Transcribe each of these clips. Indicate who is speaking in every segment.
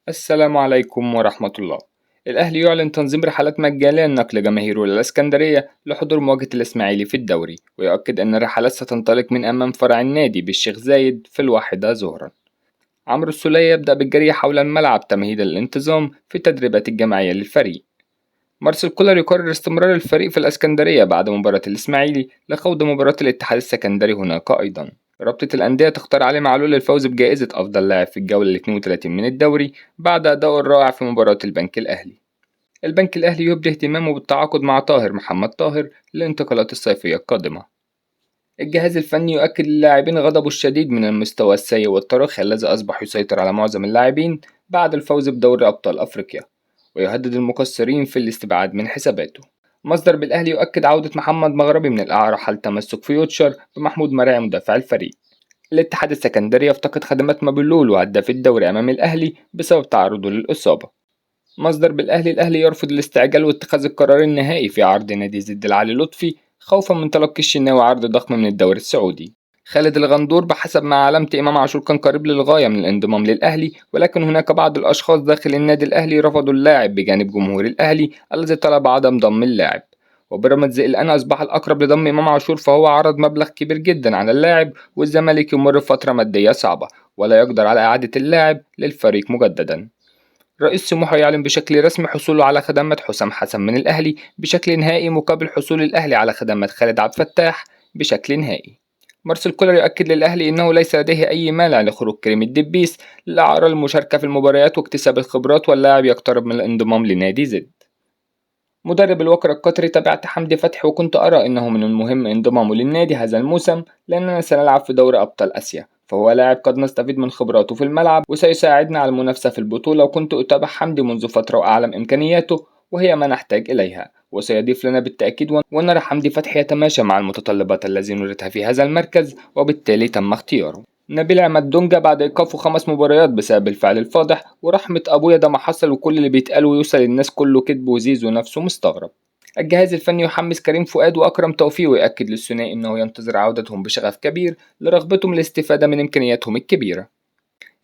Speaker 1: السلام عليكم ورحمة الله. الأهلي يعلن تنظيم رحلات مجانية لنقل جماهيره إلى الإسكندرية لحضور مواجهة الإسماعيلي في الدوري، ويؤكد أن الرحلات ستنطلق من أمام فرع النادي بالشيخ زايد في 1 ظهرا. عمرو السولية يبدأ بالجري حول الملعب تمهيدا للانتظام في التدريبات الجماعية للفريق. مارسيل كولر يقرر استمرار الفريق في الإسكندرية بعد مباراة الإسماعيلي لخوض مباراة الاتحاد السكندري هناك أيضا. رابطة الأندية تختار علي معلول للفوز بجائزة أفضل لاعب في الجولة 32 من الدوري بعد أدائه الرائع في مباراة البنك الأهلي. البنك الأهلي يبدي اهتمامه بالتعاقد مع طاهر محمد طاهر للانتقالات الصيفية القادمة. الجهاز الفني يؤكد للاعبين غضبه الشديد من المستوى السيء والتراخي الذي أصبح يسيطر على معظم اللاعبين بعد الفوز بدوري أبطال أفريقيا، ويهدد المقصرين في الاستبعاد من حساباته. مصدر بالأهلي يؤكد عودة محمد مغربي من الإعارة حال تمسك فيوتشر بمحمود مرعي مدافع الفريق. الاتحاد السكندري يفتقد خدمات مابولولو هداف الدوري أمام الأهلي بسبب تعرضه للإصابة. مصدر بالأهلي: الأهلي يرفض الاستعجال واتخاذ القرار النهائي في عرض نادي زد العلي لطفي خوفا من تلقي الشناوي عرض ضخم من الدوري السعودي. خالد الغندور بحسب ما علمت إمام عاشور كان قريب للغاية من الانضمام للأهلي، ولكن هناك بعض الأشخاص داخل النادي الأهلي رفضوا اللاعب بجانب جمهور الأهلي الذي طلب عدم ضم اللاعب. وبيراميدز الآن أصبح الأقرب لضم إمام عاشور، فهو عرض مبلغ كبير جدا على اللاعب، والزمالك يمر بفترة مادية صعبة ولا يقدر على إعادة اللاعب للفريق مجددا. رئيس سموحة يعلن بشكل رسمي حصوله على خدمات حسام حسن من الأهلي بشكل نهائي مقابل حصول الأهلي على خدمات خالد عبد الفتاح بشكل نهائي. مارسيل كولر يؤكد للأهلي أنه ليس لديه أي مانع لخروج كريم الدبيس للإعارة للمشاركة في المباريات واكتساب الخبرات، واللاعب يقترب من الانضمام لنادي زد. مدرب الوكر القطري: تابعت حمدي فتحي وكنت أرى أنه من المهم انضمامه للنادي هذا الموسم لأننا سنلعب في دوري أبطال آسيا، فهو لاعب قد نستفيد من خبراته في الملعب وسيساعدنا على المنافسة في البطولة، وكنت أتابع حمدي منذ فترة وأعلم إمكانياته وهي ما نحتاج إليها وسيضيف لنا بالتأكيد، ونرى حمدي فتحي يتماشى مع المتطلبات التي نريدها في هذا المركز وبالتالي تم اختياره. نبيل عماد دونجا بعد إيقافه 5 مباريات بسبب الفعل الفاضح، ورحمة أبويا ده ما حصل وكل اللي بيتقال ويوصل للناس كله كذب وزيزو نفسه مستغرب. الجهاز الفني يحمس كريم فؤاد وأكرم توفيق ويأكد للثنائي أنه ينتظر عودتهم بشغف كبير لرغبتهم الاستفادة من إمكانياتهم الكبيرة.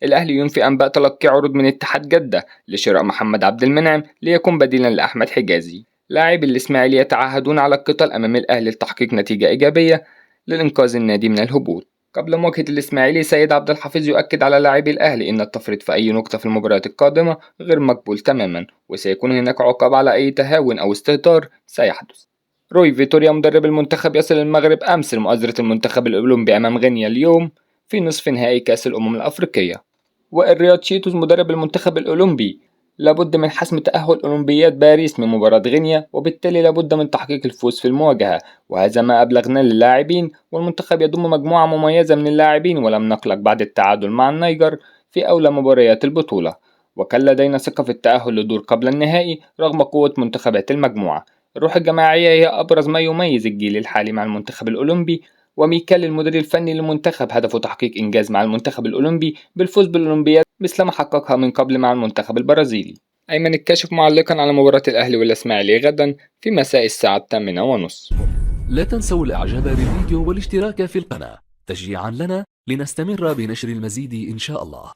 Speaker 1: الأهلي ينفي أنباء تلقي عروض من اتحاد جدة لشراء محمد عبد المنعم ليكون بديلا لأحمد حجازي. لاعبي الإسماعيلي يتعهدون على القتال أمام الأهلي لتحقيق نتيجة إيجابية لإنقاذ النادي من الهبوط. قبل مواجهة الإسماعيلي سيد عبد الحفيظ يؤكد على لاعبي الأهلي أن التفريط في أي نقطة في المباريات القادمة غير مقبول تماما، وسيكون هناك عقاب على أي تهاون أو استهتار سيحدث. روي فيتوريا مدرب المنتخب يصل المغرب أمس لمؤازرة المنتخب الأولمبي أمام غينيا اليوم في نصف نهائي كأس الأمم الأفريقية. والرياض شيتوس مدرب المنتخب الأولمبي لابد من حسم تأهل أولمبياد باريس من مباراة غينيا، وبالتالي لابد من تحقيق الفوز في المواجهة، وهذا ما أبلغناه للاعبين. والمنتخب يضم مجموعة مميزة من اللاعبين، ولم نقلق بعد التعادل مع النيجر في أولى مباريات البطولة، وكان لدينا ثقة في التأهل لدور قبل النهائي رغم قوة منتخبات المجموعة. الروح الجماعية هي أبرز ما يميز الجيل الحالي مع المنتخب الأولمبي، وميكال المدير الفني للمنتخب هدفه تحقيق إنجاز مع المنتخب الأولمبي بالفوز بالأولمبياد مثل ما حققها من قبل مع المنتخب البرازيلي. أيمن الكاشف معلقا على مباراة الأهلي والإسماعيلي غدا في مساء الساعة 8:30.
Speaker 2: لا تنسوا الإعجاب بالفيديو والاشتراك في القناة تشجيعا لنا لنستمر بنشر المزيد إن شاء الله.